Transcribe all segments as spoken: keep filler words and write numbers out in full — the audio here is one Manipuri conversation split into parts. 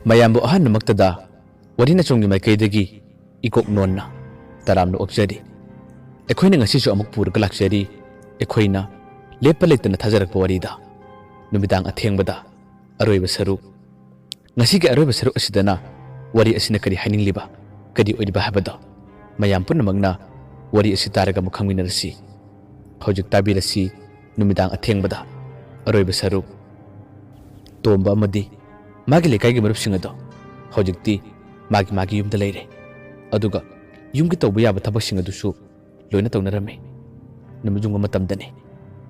ꯃꯌꯥꯝꯕꯨ ꯑꯍꯥꯟꯕꯃꯛꯇꯗ ꯋꯥꯔꯤ ꯅꯆꯣꯝꯒꯤ ꯃꯥꯏꯀꯩꯗꯒꯤ ꯏꯀꯣꯛ ꯅꯣꯟꯅ ꯇꯔꯥꯝꯅ ꯑꯣꯛꯆꯔꯤ꯫ ꯑꯩꯈꯣꯏꯅ ꯉꯁꯤꯁꯨ ꯑꯃꯨꯛ ꯄꯨꯔꯒ ꯂꯥꯛꯆꯔꯤ꯫ ꯑꯩꯈꯣꯏꯅ ꯂꯦꯞꯄ ꯂꯩꯇꯅ ꯊꯥꯖꯔꯛꯄ ꯋꯥꯔꯤꯗ ꯅꯨꯃꯤꯗꯥꯡ ꯑꯊꯦꯡꯕꯗ ꯑꯔꯣꯏꯕ ꯁꯔꯨꯛ꯫ ꯉꯁꯤꯒꯤ ꯑꯔꯣꯏꯕ ꯁꯔꯨꯛ ꯑꯁꯤꯗꯅ ꯋꯥꯔꯤ ꯑꯁꯤꯅ ꯀꯔꯤ ꯍꯥꯏꯅꯤꯡꯂꯤꯕ, ꯀꯔꯤ ꯑꯣꯏꯔꯤꯕ ꯍꯥꯏꯕꯗꯣ ꯃꯌꯥꯝ ꯄꯨꯝꯅꯃꯛꯅ ꯋꯥꯔꯤ ꯑꯁꯤ ꯇꯥꯔꯒ ꯑꯃꯨꯛ ꯈꯪꯃꯤꯟꯅꯔꯁꯤ꯫ ꯍꯧꯖꯤꯛ ꯇꯥꯕꯤꯔꯁꯤ ꯅꯨꯃꯤꯗꯥꯡ ꯑꯊꯦꯡꯕꯗ ꯑꯔꯣꯏꯕ ꯁꯔꯨꯛ꯫ ꯇꯣꯝꯕ ꯑꯃꯗꯤ ꯃꯥꯒꯤ ꯂꯩꯀꯥꯏꯒꯤ ꯃꯔꯨꯞꯁꯤꯡ ꯑꯗꯣ ꯍꯧꯖꯤꯛꯇꯤ ꯃꯥꯒꯤ ꯃꯥꯒꯤ ꯌꯨꯝꯗ ꯂꯩꯔꯦ꯫ ꯑꯗꯨꯒ ꯌꯨꯝꯒꯤ ꯇꯧꯕ ꯌꯥꯕ ꯊꯕꯛꯁꯤꯡ ꯑꯗꯨꯁꯨ ꯂꯣꯏꯅ ꯇꯧꯅꯔꯝꯃꯤ꯫ ꯅꯨꯃꯤꯠ ꯌꯨꯡꯕ ꯃꯇꯝꯗꯅꯤ꯫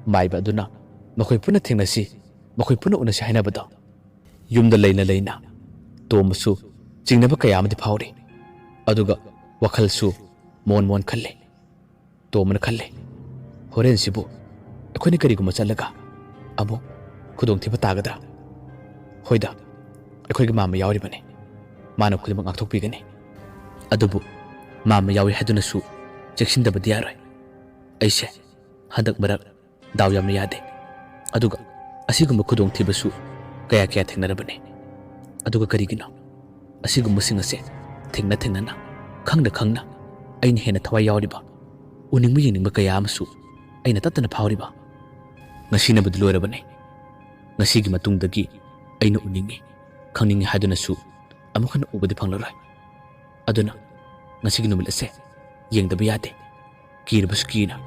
ꯃꯥꯏꯕ ꯑꯗꯨꯅ ꯃꯈꯣꯏ ꯄꯨꯟꯅ ꯊꯦꯡꯅꯁꯤ, ꯃꯈꯣꯏ ꯄꯨꯟꯅ ꯎꯅꯁꯤ ꯍꯥꯏꯅꯕꯗꯣ꯫ ꯌꯨꯝꯗ ꯂꯩꯅ ꯂꯩꯅ ꯇꯣꯝꯕꯁꯨ ꯆꯤꯡꯅꯕ ꯀꯌꯥ ꯑꯃꯗꯤ ꯐꯥꯎꯔꯤ꯫ ꯑꯗꯨꯒ ꯋꯥꯈꯜꯁꯨ ꯃꯣꯟ ꯃꯣꯟ ꯈꯜꯂꯤ꯫ ꯇꯣꯝꯕꯅ ꯈꯜꯂꯤ, "ꯍꯣꯔꯦꯟꯁꯤꯕꯨ ꯑꯩꯈꯣꯏꯅ ꯀꯔꯤꯒꯨꯝꯕ ꯆꯠꯂꯒ ꯑꯃꯨꯛ ꯈꯨꯗꯣꯡꯊꯤꯕ ꯇꯥꯒꯗ꯭ꯔꯥ? ꯍꯣꯏꯗ, ꯑꯩꯈꯣꯏꯒꯤ ꯃꯥꯝꯃ ꯌꯥꯎꯔꯤꯕꯅꯤ꯫ ꯃꯥꯅ ꯈꯨꯗꯤꯡꯃꯛ ꯉꯥꯛꯊꯣꯛꯄꯤꯒꯅꯤ꯫ ꯑꯗꯨꯕꯨ ꯃꯥꯝꯃ ꯌꯥꯎꯏ ꯍꯥꯏꯗꯨꯅꯁꯨ ꯆꯦꯛꯁꯤꯟꯗꯕꯗꯤ ꯌꯥꯔꯣꯏ꯫ ꯑꯩꯁꯦ ꯍꯟꯗꯛ ꯃꯔꯛ ꯗꯥꯎ ꯌꯥꯝꯅ ꯌꯥꯗꯦ꯫ ꯑꯗꯨꯒ ꯑꯁꯤꯒꯨꯝꯕ ꯈꯨꯗꯣꯡꯊꯤꯕꯁꯨ ꯀꯌꯥ ꯀꯌꯥ ꯊꯦꯡꯅꯔꯕꯅꯤ꯫ ꯑꯗꯨꯒ ꯀꯔꯤꯒꯤꯅꯣ ꯑꯁꯤꯒꯨꯝꯕꯁꯤꯡ ꯑꯁꯦ ꯊꯦꯡꯅ ꯊꯦꯡꯅꯅ, ꯈꯪꯅ ꯈꯪꯅ ꯑꯩꯅ ꯍꯦꯟꯅ ꯊꯋꯥꯏ ꯌꯥꯎꯔꯤꯕ, ꯎꯅꯤꯡꯕ ꯌꯦꯡꯅꯤꯡꯕ ꯀꯌꯥ ꯑꯃꯁꯨ ꯑꯩꯅ ꯇꯠꯇꯅ ꯐꯥꯎꯔꯤꯕ? ꯉꯁꯤꯅꯕꯨꯗꯤ ꯂꯣꯏꯔꯕꯅꯤ꯫ ꯉꯁꯤꯒꯤ ꯃꯇꯨꯡꯗꯒꯤ ꯑꯩꯅ ꯎꯅꯤꯡꯏ, ꯈꯪꯅꯤꯡꯏ ꯍꯥꯏꯗꯨꯅꯁꯨ ꯑꯃꯨꯛ ꯍꯟꯅ ꯎꯕꯗꯤ ꯐꯪꯂꯔꯣꯏ꯫ ꯑꯗꯨꯅ ꯉꯁꯤꯒꯤ ꯅꯨꯃꯤꯠ ꯑꯁꯦ ꯌꯦꯡꯗꯕ ꯌꯥꯗꯦ꯫ ꯀꯤꯔꯕꯁꯨ ꯀꯤꯅ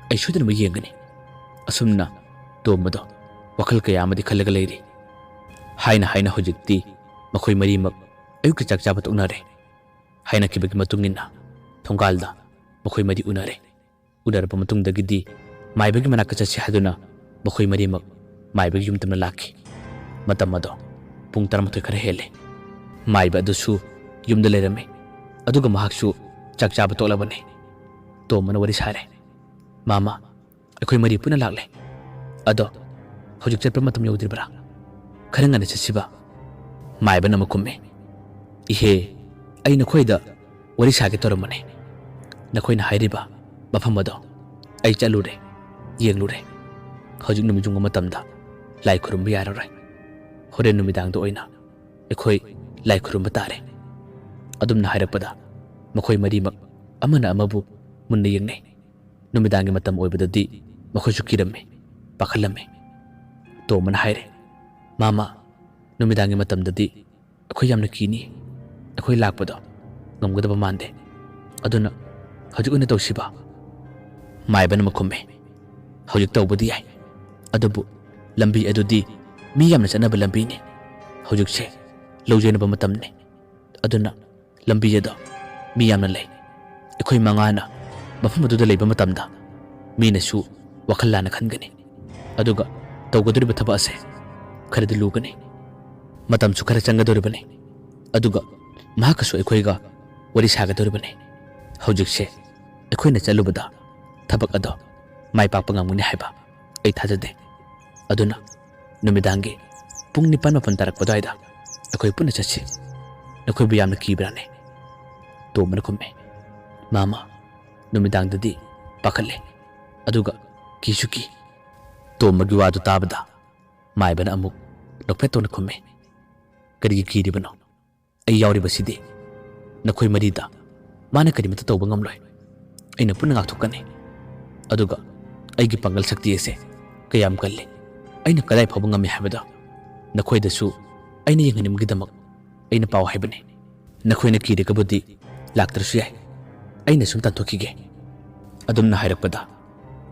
ꯑꯩ ꯁꯣꯏꯗꯅꯃꯛ ꯌꯦꯡꯒꯅꯤ꯫" ꯑꯁꯨꯝꯅ ꯇꯣꯝꯕꯗꯣ ꯋꯥꯈꯜ ꯀꯌꯥ ꯑꯃꯗꯤ ꯈꯜꯂꯒ ꯂꯩꯔꯤ꯫ ꯍꯥꯏꯅ ꯍꯥꯏꯅ ꯍꯧꯖꯤꯛꯇꯤ ꯃꯈꯣꯏ ꯃꯔꯤꯃꯛ ꯑꯌꯨꯛꯀꯤ ꯆꯥꯛ ꯆꯥꯕ ꯇꯣꯛꯅꯔꯦ꯫ ꯍꯥꯏꯅꯈꯤꯕꯒꯤ ꯃꯇꯨꯡ ꯏꯟꯅ ꯊꯣꯡꯒꯥꯜꯗ ꯃꯈꯣꯏ ꯃꯔꯤ ꯎꯅꯔꯦ꯫ ꯎꯅꯔꯕ ꯃꯇꯨꯡꯗꯒꯤꯗꯤ ꯃꯥꯏꯕꯒꯤ ꯃꯅꯥꯛꯇ ꯆꯠꯁꯤ ꯍꯥꯏꯗꯨꯅ ꯃꯈꯣꯏ ꯃꯔꯤꯃꯛ ꯃꯥꯏꯕꯒꯤ ꯌꯨꯝ ꯇꯝꯅ ꯂꯥꯛꯈꯤ꯫ ꯃꯇꯝ ꯑꯗꯣ ꯄꯨꯡ ꯇꯔꯥꯃꯥꯊꯣꯏ ꯈꯔ ꯍꯦꯜꯂꯦ꯫ ꯃꯥꯏꯕ ꯑꯗꯨꯁꯨ ꯌꯨꯝꯗ ꯂꯩꯔꯝꯃꯤ꯫ ꯑꯗꯨꯒ ꯃꯍꯥꯛꯁꯨ ꯆꯥꯛ ꯆꯥꯕ ꯇꯣꯛꯂꯕꯅꯤ꯫ ꯇꯣꯝꯕꯅ ꯋꯥꯔꯤ ꯁꯥꯔꯦ꯫ "ꯃꯥꯃ, ꯑꯩꯈꯣꯏ ꯃꯔꯤ ꯄꯨꯟꯅ ꯂꯥꯛꯂꯦ꯫ ꯑꯗꯣ ꯍꯧꯖꯤꯛ ꯆꯠꯄ ꯃꯇꯝ ꯌꯧꯗ꯭ꯔꯤꯕ꯭ꯔꯥ? ꯈꯔ ꯉꯟꯅ ꯆꯠꯁꯤꯕ?" ꯃꯥꯏꯕꯅ ꯑꯃꯨꯛ ꯈꯨꯝꯃꯤ, "ꯏꯍꯦ, ꯑꯩ ꯅꯈꯣꯏꯗ ꯋꯥꯔꯤ ꯁꯥꯒꯦ ꯇꯧꯔꯝꯕꯅꯦ꯫ ꯅꯈꯣꯏꯅ ꯍꯥꯏꯔꯤꯕ ꯃꯐꯝ ꯑꯗꯣ ꯑꯩ ꯆꯠꯂꯨꯔꯦ, ꯌꯦꯡꯂꯨꯔꯦ꯫ ꯍꯧꯖꯤꯛ ꯅꯨꯃꯤꯠ ꯌꯨꯡꯕ ꯃꯇꯝꯗ ꯂꯥꯏ ꯈꯨꯔꯨꯝꯕ ꯌꯥꯔꯔꯣꯏ꯫ ꯍꯣꯔꯦꯟ ꯅꯨꯃꯤꯗꯥꯡꯗ ꯑꯣꯏꯅ ꯑꯩꯈꯣꯏ ꯂꯥꯏ ꯈꯨꯔꯨꯝꯕ ꯇꯥꯔꯦ꯫ ꯑꯗꯨꯝꯅ ꯍꯥꯏꯔꯛꯄꯗ ꯃꯈꯣꯏ ꯃꯔꯤꯃꯛ ꯑꯃꯅ ꯑꯃꯕꯨ ꯃꯨꯟꯅ ꯌꯦꯡꯅꯩ꯫ ꯅꯨꯃꯤꯗꯥꯡꯒꯤ ꯃꯇꯝ ꯑꯣꯏꯕꯗꯗꯤ ꯃꯈꯣꯏꯁꯨ ꯀꯤꯔꯝꯃꯤ, ꯄꯥꯈꯠꯂꯝꯃꯤ꯫ ꯇꯣꯝꯕꯅ ꯍꯥꯏꯔꯦ, "ꯃꯥꯃ, ꯅꯨꯃꯤꯗꯥꯡꯒꯤ ꯃꯇꯝꯗꯗꯤ ꯑꯩꯈꯣꯏ ꯌꯥꯝꯅ ꯀꯤꯅꯤ꯫ ꯑꯩꯈꯣꯏ ꯂꯥꯛꯄꯗꯣ ꯉꯝꯒꯗꯕ ꯃꯥꯟꯗꯦ꯫ ꯑꯗꯨꯅ ꯍꯧꯖꯤꯛ ꯑꯣꯏꯅ ꯇꯧꯁꯤꯕ?" ꯃꯥꯏꯕꯅ ꯑꯃꯨꯛ ꯈꯨꯝꯃꯤ, "ꯍꯧꯖꯤꯛ ꯇꯧꯕꯗꯤ ꯌꯥꯏ, ꯑꯗꯨꯕꯨ ꯂꯝꯕꯤ ꯑꯗꯨꯗꯤ ꯃꯤ ꯌꯥꯝꯅ ꯆꯠꯅꯕ ꯂꯝꯕꯤꯅꯤ꯫ ꯍꯧꯖꯤꯛꯁꯦ ꯂꯧ ꯌꯩꯅꯕ ꯃꯇꯝꯅꯤ꯫ ꯑꯗꯨꯅ ꯂꯝꯕꯤ ꯑꯗꯣ ꯃꯤ ꯌꯥꯝꯅ ꯂꯩ꯫ ꯑꯩꯈꯣꯏ ꯃꯉꯥꯅ ꯃꯐꯝ ꯑꯗꯨꯗ ꯂꯩꯕ ꯃꯇꯝꯗ ꯃꯤꯅꯁꯨ ꯋꯥꯈꯜ ꯂꯥꯟꯅ ꯈꯟꯒꯅꯤ꯫ ꯑꯗꯨꯒ ꯇꯧꯒꯗꯧꯔꯤꯕ ꯊꯕꯛ ꯑꯁꯦ ꯈꯔꯗꯤ ꯂꯨꯒꯅꯤ꯫ ꯃꯇꯝꯁꯨ ꯈꯔ ꯆꯪꯒꯗꯧꯔꯤꯕꯅꯤ꯫ ꯑꯗꯨꯒ ꯃꯍꯥꯛꯀꯁꯨ ꯑꯩꯈꯣꯏꯒ ꯋꯥꯔꯤ ꯁꯥꯒꯗꯧꯔꯤꯕꯅꯤ꯫ ꯍꯧꯖꯤꯛꯁꯦ ꯑꯩꯈꯣꯏꯅ ꯆꯠꯂꯨꯕꯗ ꯊꯕꯛ ꯑꯗꯣ ꯃꯥꯏ ꯄꯥꯛꯄ ꯉꯝꯒꯅꯤ ꯍꯥꯏꯕ ꯑꯩ ꯊꯥꯖꯗꯦ꯫ ꯑꯗꯨꯅ ꯅꯨꯃꯤꯗꯥꯡꯒꯤ ꯄꯨꯡ ꯅꯤꯄꯥꯟ ꯃꯥꯄꯟ ꯇꯥꯔꯛꯄ ꯑꯗꯨꯋꯥꯏꯗ ꯑꯩꯈꯣꯏ ꯄꯨꯟꯅ ꯆꯠꯁꯤ꯫ ꯅꯈꯣꯏꯕꯨ ꯌꯥꯝꯅ ꯀꯤꯕ꯭ꯔꯥꯅꯦ?" ꯇꯣꯝꯕꯅ ꯈꯨꯝꯃꯤ, "ꯃꯥꯃ, ꯅꯨꯃꯤꯗꯥꯡꯗꯗꯤ ꯄꯥꯈꯠꯂꯦ, ꯑꯗꯨꯒ ꯀꯤꯁꯨ ꯀꯤ꯫" ꯇꯣꯝꯕꯒꯤ ꯋꯥꯗꯨ ꯇꯥꯕꯗ ꯃꯥꯏꯕꯅ ꯑꯃꯨꯛ ꯅꯣꯛꯐꯦꯠ ꯇꯧꯅ ꯈꯨꯝꯃꯤ, "ꯀꯔꯤꯒꯤ ꯀꯤꯔꯤꯕꯅꯣ? ꯑꯩ ꯌꯥꯎꯔꯤꯕꯁꯤꯗꯤ ꯅꯈꯣꯏ ꯃꯔꯤꯗ ꯃꯥꯅ ꯀꯔꯤꯃꯠꯇ ꯇꯧꯕ ꯉꯝꯂꯣꯏ꯫ ꯑꯩꯅ ꯄꯨꯟꯅ ꯉꯥꯛꯊꯣꯛꯀꯅꯤ꯫ ꯑꯗꯨꯒ ꯑꯩꯒꯤ ꯄꯥꯡꯒꯜ ꯁꯛꯇꯤ ꯑꯁꯦ ꯀꯌꯥꯝ ꯀꯜꯂꯤ, ꯑꯩꯅ ꯀꯗꯥꯏ ꯐꯥꯎꯕ ꯉꯝꯃꯤ ꯍꯥꯏꯕꯗꯣ ꯅꯈꯣꯏꯗꯁꯨ ꯑꯩꯅ ꯌꯦꯡꯍꯟꯅꯤꯡꯕꯒꯤꯗꯃꯛ ꯑꯩꯅ ꯄꯥꯎ ꯍꯥꯏꯕꯅꯤ꯫ ꯅꯈꯣꯏꯅ ꯀꯤꯔꯒꯕꯨꯗꯤ ꯂꯥꯛꯇ꯭ꯔꯁꯨ ꯌꯥꯏ꯫ ꯑꯩꯅ ꯁꯨꯝ ꯇꯥꯟꯊꯣꯛꯈꯤꯒꯦ꯫" ꯑꯗꯨꯝꯅ ꯍꯥꯏꯔꯛꯄꯗ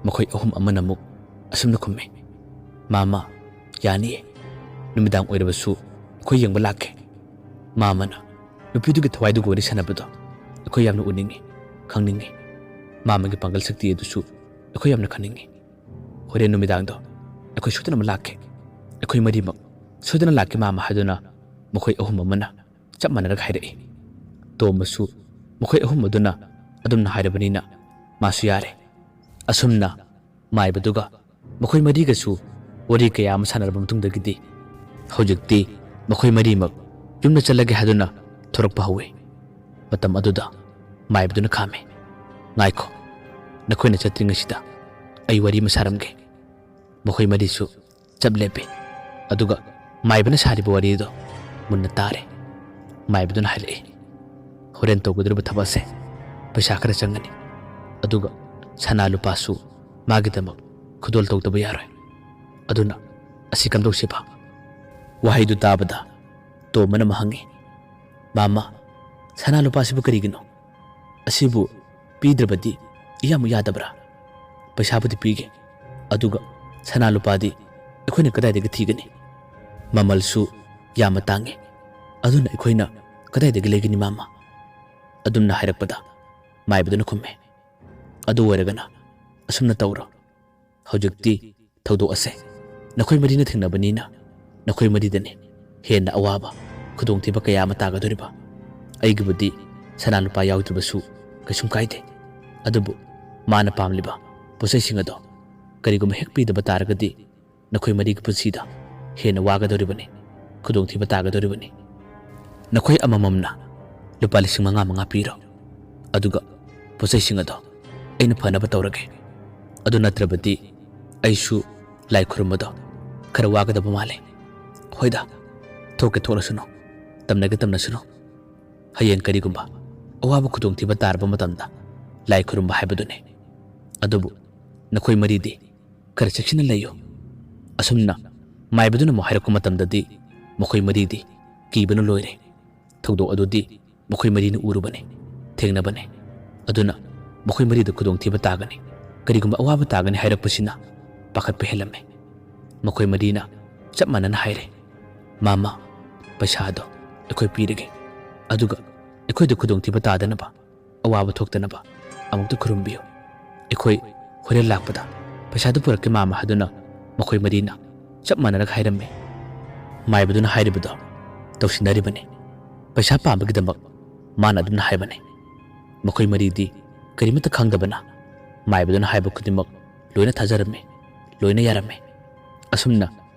ꯃꯈꯣꯏ ꯑꯍꯨꯝ ꯑꯃꯅ ꯑꯃꯨꯛ ꯑꯁꯨꯝꯅ ꯈꯨꯝꯃꯤ, "ꯃꯥꯃ, ꯌꯥꯅꯤꯌꯦ꯫ ꯅꯨꯃꯤꯗꯥꯡ ꯑꯣꯏꯔꯕꯁꯨ ꯑꯩꯈꯣꯏ ꯌꯦꯡꯕ ꯂꯥꯛꯀꯦ꯫" ꯃꯥꯃꯅ ꯅꯨꯄꯤꯗꯨꯒꯤ ꯊꯋꯥꯏꯗꯨꯒ ꯋꯥꯔꯤ ꯁꯥꯟꯅꯕꯗꯣ ꯑꯩꯈꯣꯏ ꯌꯥꯝꯅ ꯎꯅꯤꯡꯉꯤ, ꯈꯪꯅꯤꯡꯉꯤ꯫ ꯃꯥꯃꯒꯤ ꯄꯥꯡꯒꯜ ꯁꯛꯇꯤ ꯑꯗꯨꯁꯨ ꯑꯩꯈꯣꯏ ꯌꯥꯝꯅ ꯈꯪꯅꯤꯡꯉꯤ꯫ ꯍꯣꯔꯦꯟ ꯅꯨꯃꯤꯗꯥꯡꯗꯣ ꯑꯩꯈꯣꯏ ꯁꯣꯏꯗꯅꯃꯛ ꯂꯥꯛꯀꯦ꯫ ꯑꯩꯈꯣꯏ ꯃꯔꯤꯃꯛ ꯁꯣꯏꯗꯅ ꯂꯥꯛꯀꯦ, ꯃꯥꯃ" ꯍꯥꯏꯗꯨꯅ ꯃꯈꯣꯏ ꯑꯍꯨꯝ ꯑꯃꯅ ꯆꯞ ꯃꯥꯟꯅꯔꯒ ꯍꯥꯏꯔꯛꯏ꯫ ꯇꯣꯝꯕꯁꯨ ꯃꯈꯣꯏ ꯑꯍꯨꯝ ꯑꯗꯨꯅ ꯑꯗꯨꯝꯅ ꯍꯥꯏꯔꯕꯅꯤꯅ ꯃꯥꯁꯨ ꯌꯥꯔꯦ꯫ ꯑꯁꯨꯝꯅ ꯃꯥꯏꯕꯗꯨꯒ ꯃꯈꯣꯏ ꯃꯔꯤꯒꯁꯨ ꯋꯥꯔꯤ ꯀꯌꯥ ꯑꯃ ꯁꯥꯟꯅꯔꯕ ꯃꯇꯨꯡꯗꯒꯤꯗꯤ ꯍꯧꯖꯤꯛꯇꯤ ꯃꯈꯣꯏ ꯃꯔꯤꯃꯛ ꯌꯨꯝꯗ ꯆꯠꯂꯒꯦ ꯍꯥꯏꯗꯨꯅ ꯊꯣꯔꯛꯄ ꯍꯧꯏ꯫ ꯃꯇꯝ ꯑꯗꯨꯗ ꯃꯥꯏꯕꯗꯨꯅ ꯈꯥꯝꯃꯤ, "ꯉꯥꯏꯈꯣ, ꯅꯈꯣꯏꯅ ꯆꯠꯇ꯭ꯔꯤꯉꯩꯁꯤꯗ ꯑꯩ ꯋꯥꯔꯤ ꯑꯃ ꯁꯥꯔꯝꯒꯦ꯫" ꯃꯈꯣꯏ ꯃꯔꯤꯁꯨ ꯆꯞ ꯂꯦꯞꯄꯤ꯫ ꯑꯗꯨꯒ ꯃꯥꯏꯕꯅ ꯁꯥꯔꯤꯕ ꯋꯥꯔꯤꯗꯣ ꯃꯨꯟꯅ ꯇꯥꯔꯦ꯫ ꯃꯥꯏꯕꯗꯨꯅ ꯍꯥꯏꯔꯛꯏ, "ꯍꯣꯔꯦꯟ ꯇꯧꯒꯗꯧꯔꯤꯕ ꯊꯕꯛ ꯑꯁꯦ ꯄꯩꯁꯥ ꯈꯔ ꯆꯪꯒꯅꯤ, ꯑꯗꯨꯒ ꯁꯅꯥ ꯂꯨꯄꯥꯁꯨ ꯃꯥꯒꯤꯗꯃꯛ ꯈꯨꯗꯣꯜ ꯇꯧꯗꯕ ꯌꯥꯔꯣꯏ꯫ ꯑꯗꯨꯅ ꯑꯁꯤ ꯀꯝꯗꯧꯁꯦꯕ?" ꯋꯥꯍꯩꯗꯨ ꯇꯥꯕꯗ ꯇꯣꯝꯕꯅ ꯑꯃꯨꯛ ꯍꯪꯉꯤ, "ꯃꯥꯃ, ꯁꯅꯥ ꯂꯨꯄꯥꯁꯤꯕꯨ ꯀꯔꯤꯒꯤꯅꯣ? ꯑꯁꯤꯕꯨ ꯄꯤꯗ꯭ꯔꯕꯗꯤ ꯏꯌꯥꯃꯛ ꯌꯥꯗꯕ꯭ꯔꯥ? ꯄꯩꯁꯥꯕꯨꯗꯤ ꯄꯤꯒꯦ, ꯑꯗꯨꯒ ꯁꯅꯥ ꯂꯨꯄꯥꯗꯤ ꯑꯩꯈꯣꯏꯅ ꯀꯗꯥꯏꯗꯒꯤ ꯊꯤꯒꯅꯤ? ꯃꯃꯜꯁꯨ ꯌꯥꯝꯅ ꯇꯥꯡꯉꯤ꯫ ꯑꯗꯨꯅ ꯑꯩꯈꯣꯏꯅ ꯀꯗꯥꯏꯗꯒꯤ ꯂꯩꯒꯅꯤ, ꯃꯥꯃ?" ꯑꯗꯨꯝꯅ ꯍꯥꯏꯔꯛꯄꯗ ꯃꯥꯏꯕꯗꯨꯅ ꯈꯨꯝꯃꯦ, "ꯑꯗꯨ ꯑꯣꯏꯔꯒꯅ ꯑꯁꯨꯝꯅ ꯇꯧꯔꯣ꯫ ꯍꯧꯖꯤꯛꯇꯤ ꯊꯧꯗꯣꯛ ꯑꯁꯦ ꯅꯈꯣꯏ ꯃꯔꯤꯅ ꯊꯦꯡꯅꯕꯅꯤꯅ ꯅꯈꯣꯏ ꯃꯔꯤꯗꯅꯤ ꯍꯦꯟꯅ ꯑꯋꯥꯕ, ꯈꯨꯗꯣꯡꯊꯤꯕ ꯀꯌꯥ ꯑꯃ ꯇꯥꯒꯗꯧꯔꯤꯕ꯫ ꯑꯩꯒꯤꯕꯨꯗꯤ ꯁꯅꯥ ꯂꯨꯄꯥ ꯌꯥꯎꯗ꯭ꯔꯕꯁꯨ ꯀꯩꯁꯨꯝ ꯀꯥꯏꯗꯦ, ꯑꯗꯨꯕꯨ ꯃꯥꯅ ꯄꯥꯝꯂꯤꯕ ꯄꯣꯠꯆꯩꯁꯤꯡ ꯑꯗꯣ ꯀꯔꯤꯒꯨꯝꯕ ꯍꯦꯛ ꯄꯤꯗꯕ ꯇꯥꯔꯒꯗꯤ ꯅꯈꯣꯏ ꯃꯔꯤꯒꯤ ꯄꯨꯟꯁꯤꯗ ꯍꯦꯟꯅ ꯋꯥꯒꯗꯧꯔꯤꯕꯅꯤ, ꯈꯨꯗꯣꯡꯊꯤꯕ ꯇꯥꯒꯗꯧꯔꯤꯕꯅꯤ꯫ ꯅꯈꯣꯏ ꯑꯃꯃꯝꯅ ꯂꯨꯄꯥ ꯂꯤꯁꯤꯡ ꯃꯉꯥ ꯃꯉꯥ ꯄꯤꯔꯣ, ꯑꯗꯨꯒ ꯄꯣꯠꯆꯩꯁꯤꯡ ꯑꯗꯣ ꯑꯩꯅ ꯐꯅꯕ ꯇꯧꯔꯒꯦ꯫ ꯑꯗꯨ ꯅꯠꯇ꯭ꯔꯕꯗꯤ ꯑꯩꯁꯨ ꯂꯥꯏ ꯈꯨꯔꯨꯝꯕꯗꯣ ꯈꯔ ꯋꯥꯒꯗꯕ ꯃꯥꯜꯂꯦ꯫ ꯍꯣꯏꯗ, ꯊꯣꯛꯀꯦ ꯊꯣꯛꯂꯁꯅꯨ, ꯇꯝꯅꯒꯦ ꯇꯝꯅꯁꯅꯨ꯫ ꯍꯌꯦꯡ ꯀꯔꯤꯒꯨꯝꯕ ꯑꯋꯥꯕ ꯈꯨꯗꯣꯡꯊꯤꯕ ꯇꯥꯔꯕ ꯃꯇꯝꯗ ꯂꯥꯏ ꯈꯨꯔꯨꯝꯕ ꯍꯥꯏꯕꯗꯨꯅꯤ꯫ ꯑꯗꯨꯕꯨ ꯅꯈꯣꯏ ꯃꯔꯤꯗꯤ ꯈꯔ ꯆꯦꯛꯁꯤꯟꯅ ꯂꯩꯌꯨ꯫" ꯑꯁꯨꯝꯅ ꯃꯥꯏꯕꯗꯨꯅ ꯑꯃꯨꯛ ꯍꯥꯏꯔꯛꯄ ꯃꯇꯝꯗꯗꯤ ꯃꯈꯣꯏ ꯃꯔꯤꯗꯤ ꯀꯤꯕꯅ ꯂꯣꯏꯔꯦ꯫ ꯊꯧꯗꯣꯛ ꯑꯗꯨꯗꯤ ꯃꯈꯣꯏ ꯃꯔꯤꯅ ꯎꯔꯨꯕꯅꯤ, ꯊꯦꯡꯅꯕꯅꯤ꯫ ꯑꯗꯨꯅ ꯃꯈꯣꯏ ꯃꯔꯤꯗ ꯈꯨꯗꯣꯡꯊꯤꯕ ꯇꯥꯒꯅꯤ, ꯀꯔꯤꯒꯨꯝꯕ ꯑꯋꯥꯕ ꯇꯥꯒꯅꯤ ꯍꯥꯏꯔꯛꯄꯁꯤꯅ ꯄꯥꯈꯠꯄ ꯍꯦꯜꯂꯝꯃꯤ꯫ ꯃꯈꯣꯏ ꯃꯔꯤꯅ ꯆꯞ ꯃꯥꯟꯅꯅ ꯍꯥꯏꯔꯦ, "ꯃꯥꯃ, ꯄꯩꯁꯥ ꯑꯗꯣ ꯑꯩꯈꯣꯏ ꯄꯤꯔꯒꯦ, ꯑꯗꯨꯒ ꯑꯩꯈꯣꯏꯗ ꯈꯨꯗꯣꯡꯊꯤꯕ ꯇꯥꯗꯅꯕ, ꯑꯋꯥꯕ ꯊꯣꯛꯇꯅꯕ ꯑꯃꯨꯛꯇ ꯈꯨꯔꯨꯝꯕꯤꯌꯨ꯫ ꯑꯩꯈꯣꯏ ꯍꯣꯔꯦꯟ ꯂꯥꯛꯄꯗ ꯄꯩꯁꯥꯗꯨ ꯄꯨꯔꯛꯀꯦ, ꯃꯥꯃ" ꯍꯥꯏꯗꯨꯅ ꯃꯈꯣꯏ ꯃꯔꯤꯅ ꯆꯞ ꯃꯥꯟꯅꯔꯒ ꯍꯥꯏꯔꯝꯃꯤ꯫ ꯃꯥꯏꯕꯗꯨꯅ ꯍꯥꯏꯔꯤꯕꯗꯣ ꯇꯧꯁꯤꯟꯅꯔꯤꯕꯅꯤ꯫ ꯄꯩꯁꯥ ꯄꯥꯝꯕꯒꯤꯗꯃꯛ ꯃꯥꯅ ꯑꯗꯨꯝꯅ ꯍꯥꯏꯕꯅꯤ꯫ ꯃꯈꯣꯏ ꯃꯔꯤꯗꯤ ꯀꯔꯤꯃꯠꯇ ꯈꯪꯗꯕꯅ ꯃꯥꯏꯕꯗꯨꯅ ꯍꯥꯏꯕ ꯈꯨꯗꯤꯡꯃꯛ ꯂꯣꯏꯅ ꯊꯥꯖꯔꯝꯃꯤ, ꯂꯣꯏꯅ ꯌꯥꯔꯝꯃꯤ꯫ ꯑꯁꯨꯝꯅ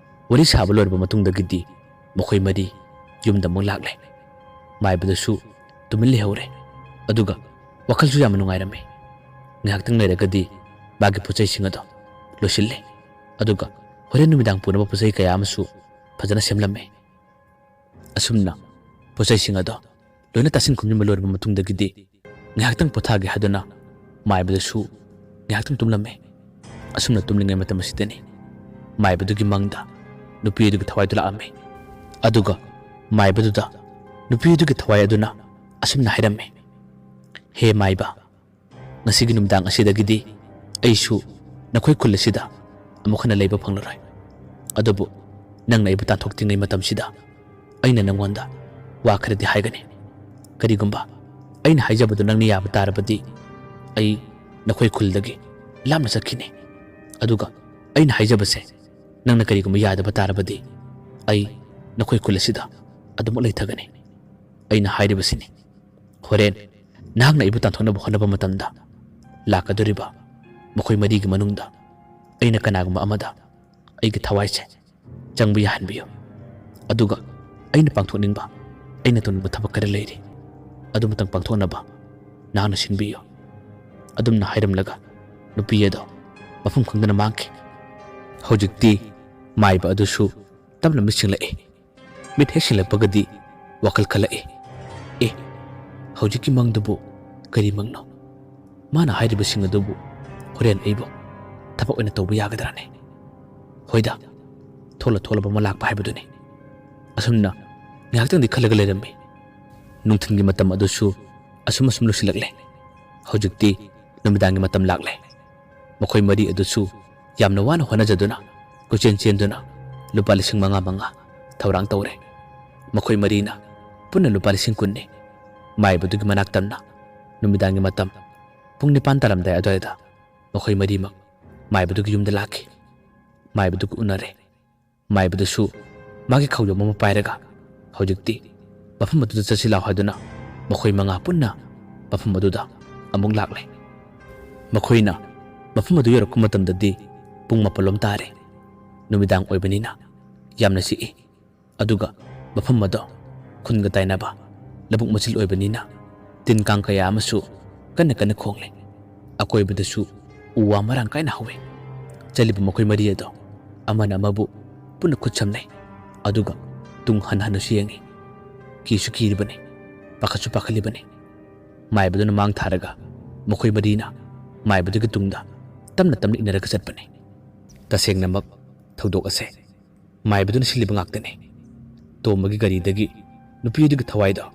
ꯋꯥꯔꯤ ꯁꯥꯕ ꯂꯣꯏꯔꯕ ꯃꯇꯨꯡꯗꯒꯤꯗꯤ ꯃꯈꯣꯏ ꯃꯔꯤ ꯌꯨꯝꯗ ꯑꯃꯨꯛ ꯂꯥꯛꯂꯦ꯫ ꯃꯥꯏꯕꯗꯨꯁꯨ ꯇꯨꯃꯤꯟ ꯂꯩꯍꯧꯔꯦ, ꯑꯗꯨꯒ ꯋꯥꯈꯜꯁꯨ ꯌꯥꯝꯅ ꯅꯨꯡꯉꯥꯏꯔꯝꯃꯤ꯫ ꯉꯥꯏꯍꯥꯛꯇꯪ ꯂꯩꯔꯒꯗꯤ ꯃꯥꯒꯤ ꯄꯣꯠꯆꯩꯁꯤꯡ ꯑꯗꯣ ꯂꯣꯏꯁꯤꯜꯂꯦ, ꯑꯗꯨꯒ ꯍꯣꯔꯦꯟ ꯅꯨꯃꯤꯗꯥꯡ ꯄꯨꯅꯕ ꯄꯣꯠꯆꯩ ꯀꯌꯥ ꯑꯃꯁꯨ ꯐꯖꯅ ꯁꯦꯝꯂꯝꯃꯦ꯫ ꯑꯁꯨꯝꯅ ꯄꯣꯠꯆꯩꯁꯤꯡ ꯑꯗꯣ ꯂꯣꯏꯅ ꯇꯥꯁꯤꯟ ꯈꯣꯝꯖꯤꯟꯕ ꯂꯣꯏꯔꯕ ꯃꯇꯨꯡꯗꯒꯤꯗꯤ ꯉꯥꯏꯍꯥꯛꯇꯪ ꯄꯣꯊꯥꯒꯦ ꯍꯥꯏꯗꯨꯅ ꯃꯥꯏꯕꯗꯨꯁꯨ ꯉꯥꯏꯍꯥꯛꯇꯪ ꯇꯨꯝꯂꯝꯃꯤ꯫ ꯑꯁꯨꯝꯅ ꯇꯨꯝꯂꯤꯉꯩ ꯃꯇꯝ ꯑꯁꯤꯗꯅꯤ ꯃꯥꯏꯕꯗꯨꯒꯤ ꯃꯪꯗ ꯅꯨꯄꯤ ꯑꯗꯨꯒꯤ ꯊꯋꯥꯏꯗꯨ ꯂꯥꯛꯑꯝꯃꯤ꯫ ꯑꯗꯨꯒ ꯃꯥꯏꯕꯗꯨꯗ ꯅꯨꯄꯤ ꯑꯗꯨꯒꯤ ꯊꯋꯥꯏ ꯑꯗꯨꯅ ꯑꯁꯨꯝꯅ ꯍꯥꯏꯔꯝꯃꯤ, "ꯍꯦ ꯃꯥꯏꯕ, ꯉꯁꯤꯒꯤ ꯅꯨꯃꯤꯗꯥꯡ ꯑꯁꯤꯗꯒꯤꯗꯤ ꯑꯩꯁꯨ ꯅꯈꯣꯏ ꯈꯨꯜ ꯑꯁꯤꯗ ꯑꯃꯨꯛ ꯍꯟꯅ ꯂꯩꯕ ꯐꯪꯂꯔꯣꯏ꯫ ꯑꯗꯨꯕꯨ ꯅꯪꯅ ꯑꯩꯕꯨ ꯇꯥꯟꯊꯣꯛꯇ꯭ꯔꯤꯉꯩ ꯃꯇꯝꯁꯤꯗ ꯑꯩꯅ ꯅꯪꯉꯣꯟꯗ ꯋꯥ ꯈꯔꯗꯤ ꯍꯥꯏꯒꯅꯤ꯫ ꯀꯔꯤꯒꯨꯝꯕ ꯑꯩꯅ ꯍꯥꯏꯖꯕꯗꯨ ꯅꯪꯅ ꯌꯥꯕ ꯇꯥꯔꯕꯗꯤ ꯑꯩ ꯅꯈꯣꯏ ꯈꯨꯜꯗꯒꯤ ꯂꯥꯞꯅ ꯆꯠꯈꯤꯅꯤ꯫ ꯑꯗꯨꯒ ꯑꯩꯅ ꯍꯥꯏꯖꯕꯁꯦ ꯅꯪꯅ ꯀꯔꯤꯒꯨꯝꯕ ꯌꯥꯗꯕ ꯇꯥꯔꯕꯗꯤ ꯑꯩ ꯅꯈꯣꯏ ꯈꯨꯜ ꯑꯁꯤꯗ ꯑꯗꯨꯃꯛ ꯂꯩꯊꯒꯅꯤ꯫ ꯑꯩꯅ ꯍꯥꯏꯔꯤꯕꯁꯤꯅꯤ꯫ ꯍꯣꯔꯦꯟ ꯅꯍꯥꯛꯅ ꯑꯩꯕꯨ ꯇꯥꯟꯊꯣꯛꯅꯕ ꯍꯣꯠꯅꯕ ꯃꯇꯝꯗ ꯂꯥꯛꯀꯗꯧꯔꯤꯕ ꯃꯈꯣꯏ ꯃꯔꯤꯒꯤ ꯃꯅꯨꯡꯗ ꯑꯩꯅ ꯀꯅꯥꯒꯨꯝꯕ ꯑꯃꯗ ꯑꯩꯒꯤ ꯊꯋꯥꯏꯁꯦ ꯆꯪꯕ ꯌꯥꯍꯟꯕꯤꯌꯨ꯫ ꯑꯗꯨꯒ ꯑꯩꯅ ꯄꯥꯡꯊꯣꯛꯅꯤꯡꯕ, ꯑꯩꯅ ꯇꯧꯅꯤꯡꯕ ꯊꯕꯛ ꯈꯔ ꯂꯩꯔꯤ꯫ ꯑꯗꯨꯃꯇꯪ ꯄꯥꯡꯊꯣꯛꯅꯕ ꯅꯍꯥꯛꯅ ꯁꯤꯟꯕꯤꯌꯨ꯫" ꯑꯗꯨꯝꯅ ꯍꯥꯏꯔꯝꯂꯒ ꯅꯨꯄꯤ ꯑꯗꯣ ꯃꯐꯝ ꯈꯪꯗꯅ ꯃꯥꯡꯈꯤ꯫ ꯍꯧꯖꯤꯛꯇꯤ ꯃꯥꯏꯕ ꯑꯗꯨꯁꯨ ꯇꯞꯅ ꯃꯤꯠ ꯁꯤꯡꯂꯛꯏ꯫ ꯃꯤꯠ ꯍꯦꯛ ꯁꯤꯡꯂꯛꯄꯒꯗꯤ ꯋꯥꯈꯜ ꯈꯜꯂꯛꯏ, "ꯑꯦ, ꯍꯧꯖꯤꯛꯀꯤ ꯃꯪꯗꯨꯕꯨ ꯀꯔꯤ ꯃꯪꯅꯣ? ꯃꯥꯅ ꯍꯥꯏꯔꯤꯕꯁꯤꯡ ꯑꯗꯨꯕꯨ ꯍꯣꯔꯦꯟ ꯑꯩꯕꯨ ꯊꯕꯛ ꯑꯣꯏꯅ ꯇꯧꯕ ꯌꯥꯒꯗ꯭ꯔꯥꯅꯦ? ꯍꯣꯏꯗ, ꯊꯣꯛꯂ ꯊꯣꯛꯂꯕ ꯑꯃ ꯂꯥꯛꯄ ꯍꯥꯏꯕꯗꯨꯅꯤ꯫" ꯑꯁꯨꯝꯅ ꯉꯥꯏꯍꯥꯛꯇꯪꯗꯤ ꯈꯜꯂꯒ ꯂꯩꯔꯝꯃꯤ꯫ ꯅꯨꯡꯊꯤꯜꯒꯤ ꯃꯇꯝ ꯑꯗꯨꯁꯨ ꯑꯁꯨꯝ ꯑꯁꯨꯝ ꯂꯣꯏꯁꯤꯜꯂꯛꯂꯦ꯫ ꯍꯧꯖꯤꯛꯇꯤ ꯅꯨꯃꯤꯗꯥꯡꯒꯤ ꯃꯇꯝ ꯂꯥꯛꯂꯦ꯫ ꯃꯈꯣꯏ ꯃꯔꯤ ꯑꯗꯨꯁꯨ ꯌꯥꯝꯅ ꯋꯥꯅ ꯍꯣꯠꯅꯖꯗꯨꯅ ꯀꯣꯏꯆꯦꯟ ꯆꯦꯟꯗꯨꯅ ꯂꯨꯄꯥ ꯂꯤꯁꯤꯡ ꯃꯉꯥ ꯃꯉꯥ ꯊꯧꯔꯥꯡ ꯇꯧꯔꯦ꯫ ꯃꯈꯣꯏ ꯃꯔꯤꯅ ꯄꯨꯟꯅ ꯂꯨꯄꯥ ꯂꯤꯁꯤꯡ ꯀꯨꯟꯅꯤ꯫ ꯃꯥꯏꯕꯗꯨꯒꯤ ꯃꯅꯥꯛ ꯇꯝꯅ ꯅꯨꯃꯤꯗꯥꯡꯒꯤ ꯃꯇꯝ ꯄꯨꯡ ꯅꯤꯄꯥꯟ ꯇꯥꯔꯝꯗꯥꯏ ꯑꯗꯨꯋꯥꯏꯗ ꯃꯈꯣꯏ ꯃꯔꯤꯃꯛ ꯃꯥꯏꯕꯗꯨꯒꯤ ꯌꯨꯝꯗ ꯂꯥꯛꯈꯤ꯫ ꯃꯥꯏꯕꯗꯨꯒ ꯎꯅꯔꯦ꯫ ꯃꯥꯏꯕꯗꯨꯁꯨ ꯃꯥꯒꯤ ꯈꯧꯌꯣꯝ ꯑꯃ ꯄꯥꯏꯔꯒ ꯍꯧꯖꯤꯛꯇꯤ ꯃꯐꯝ ꯑꯗꯨꯗ ꯆꯠꯁꯤ ꯂꯥꯎ ꯍꯥꯏꯗꯨꯅ ꯃꯈꯣꯏ ꯃꯉꯥ ꯄꯨꯟꯅ ꯃꯐꯝ ꯑꯗꯨꯗ ꯑꯃꯨꯛ ꯂꯥꯛꯂꯦ꯫ ꯃꯈꯣꯏꯅ ꯃꯐꯝ ꯑꯗꯨ ꯌꯧꯔꯛꯄ ꯃꯇꯝꯗꯗꯤ ꯄꯨꯡ ꯃꯥꯄꯜꯂꯣꯝ ꯇꯥꯔꯦ꯫ ꯅꯨꯃꯤꯗꯥꯡ ꯑꯣꯏꯕꯅꯤꯅ ꯌꯥꯝꯅ ꯆꯤꯛꯏ꯫ ꯑꯗꯨꯒ ꯃꯐꯝ ꯑꯗꯣ ꯈꯨꯟꯒ ꯇꯥꯏꯅꯕ ꯂꯧꯕꯨꯛ ꯃꯆꯤꯜ ꯑꯣꯏꯕꯅꯤꯅ ꯇꯤꯟ ꯀꯥꯡ ꯀꯌꯥ ꯑꯃꯁꯨ ꯀꯟꯅ ꯀꯟꯅ ꯈꯣꯡꯂꯤ꯫ ꯑꯀꯣꯏꯕꯗꯁꯨ ꯎ ꯋꯥ ꯃꯔꯥꯡ ꯀꯥꯏꯅ ꯍꯧꯋꯤ꯫ ꯆꯠꯂꯤꯕ ꯃꯈꯣꯏ ꯃꯔꯤ ꯑꯗꯣ ꯑꯃꯅ ꯑꯃꯕꯨ ꯄꯨꯟꯅ ꯈꯨꯠ ꯁꯝꯅꯩ꯫ ꯑꯗꯨꯒ ꯇꯨꯡ ꯍꯟ ꯍꯟꯅꯁꯨ ꯌꯦꯡꯉꯤ꯫ ꯀꯤꯁꯨ ꯀꯤꯔꯤꯕꯅꯤ, ꯄꯥꯈꯠꯁꯨ ꯄꯥꯈꯠꯂꯤꯕꯅꯤ꯫ ꯃꯥꯏꯕꯗꯨꯅ ꯃꯥꯡ ꯊꯥꯔꯒ ꯃꯈꯣꯏ ꯃꯔꯤꯅ ꯃꯥꯏꯕꯗꯨꯒꯤ ꯇꯨꯡꯗ ꯇꯞꯅ ꯇꯞꯅ ꯏꯟꯅꯔꯒ ꯆꯠꯄꯅꯤ꯫ ꯇꯁꯦꯡꯅꯃꯛ ꯊꯧꯗꯣꯛ ꯑꯁꯦ ꯃꯥꯏꯕꯗꯨꯅ ꯁꯤꯜꯂꯤꯕ ꯉꯥꯛꯇꯅꯤ꯫ ꯇꯣꯝꯕꯒꯤ ꯒꯥꯔꯤꯗꯒꯤ ꯅꯨꯄꯤ ꯑꯗꯨꯒꯤ ꯊꯋꯥꯏꯗꯣ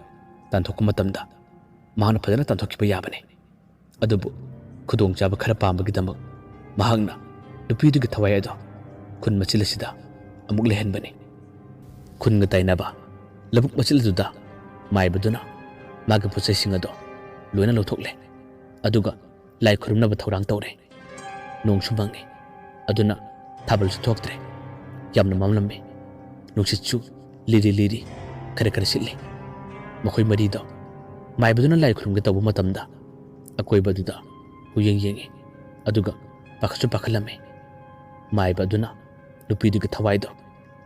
ꯇꯥꯟꯊꯣꯛꯄ ꯃꯇꯝꯗ ꯃꯍꯥꯛꯅ ꯐꯖꯅ ꯇꯥꯟꯊꯣꯛꯈꯤꯕ ꯌꯥꯕꯅꯤ꯫ ꯑꯗꯨꯕꯨ ꯈꯨꯗꯣꯡꯆꯥꯕ ꯈꯔ ꯄꯥꯝꯕꯒꯤꯗꯃꯛ ꯃꯍꯥꯛꯅ ꯅꯨꯄꯤꯗꯨꯒꯤ ꯊꯋꯥꯏ ꯑꯗꯣ ꯈꯨꯟ ꯃꯆꯤꯜ ꯑꯁꯤꯗ ꯑꯃꯨꯛ ꯂꯩꯍꯟꯕꯅꯤ꯫ ꯈꯨꯟꯒ ꯇꯥꯏꯅꯕ ꯂꯧꯕꯨꯛ ꯃꯆꯤꯜ ꯑꯗꯨꯗ ꯃꯥꯏꯕꯗꯨꯅ ꯃꯥꯒꯤ ꯄꯣꯠꯆꯩꯁꯤꯡ ꯑꯗꯣ ꯂꯣꯏꯅ ꯂꯧꯊꯣꯛꯂꯦ꯫ ꯑꯗꯨꯒ ꯂꯥꯏ ꯈꯨꯔꯨꯝꯅꯕ ꯊꯧꯔꯥꯡ ꯇꯧꯔꯦ꯫ ꯅꯣꯡꯁꯨ ꯃꯪꯉꯤ꯫ ꯑꯗꯨꯅ ꯊꯥꯕꯜꯁꯨ ꯊꯣꯛꯇ꯭ꯔꯦ꯫ ꯌꯥꯝꯅ ꯃꯝꯂꯝꯃꯤ꯫ ꯅꯨꯡꯁꯤꯠꯁꯨ ꯂꯤꯔꯤ ꯂꯤꯔꯤ ꯈꯔ ꯈꯔ ꯁꯤꯠꯂꯤ꯫ ꯃꯈꯣꯏ ꯃꯔꯤꯗꯣ ꯃꯥꯏꯕꯗꯨꯅ ꯂꯥꯏ ꯈꯨꯔꯨꯝꯒꯦ ꯇꯧꯕ ꯃꯇꯝꯗ ꯑꯀꯣꯏꯕꯗꯨꯗ ꯍꯨꯌꯦꯡ ꯌꯦꯡꯉꯤ꯫ ꯑꯗꯨꯒ ꯄꯥꯈꯠꯁꯨ ꯄꯥꯈꯠꯂꯝꯃꯤ꯫ ꯃꯥꯏꯕ ꯑꯗꯨꯅ ꯅꯨꯄꯤꯗꯨꯒꯤ ꯊꯋꯥꯏꯗꯣ